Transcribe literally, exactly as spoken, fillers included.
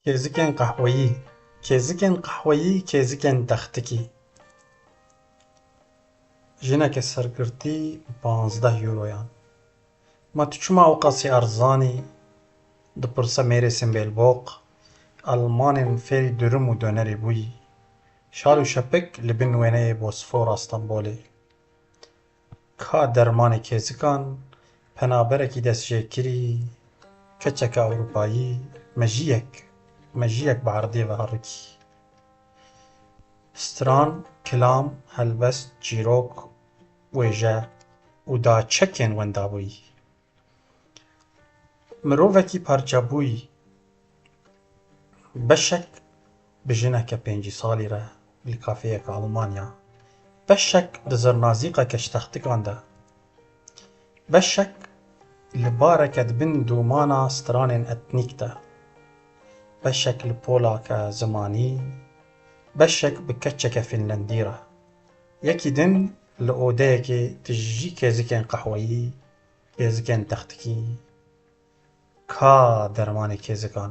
Kêzikên qehweyî. Kêzikên qehweyî, kêzikên textikî. Jineke sergirtî bi panzdeh euroyan. Ma tu çima ew qasî erzanî? Dipirse mêrê Simbêlboq. Elmanên fêrî durum û donerê bûyî. Şal û şepik li bin wêneyê Bosfora Stenbolê. Ka dermanê kêzikan, penaberekî destjêkirî, keçeke Ewropayî, mejiyek, mejiyek bi erdê ve herikî. Stran, kilam, helbest, çîrok, wêje û daçekên wendabûyî. Mirovekî parçebûyî. Beşek bi jineke pêncî salî re li kafeyeke Almanya. Beşek di zirnazîqeke ji textikan de. Beşek li bareke di bin domana stranên etnîk de. Beşek li polake zimanî. Beşek bi keçeke Fînlendî re. Yekî din li odeyekê tijî kêzikên qehweyî, kêzikên textikî. Ka dermanê kêzikan.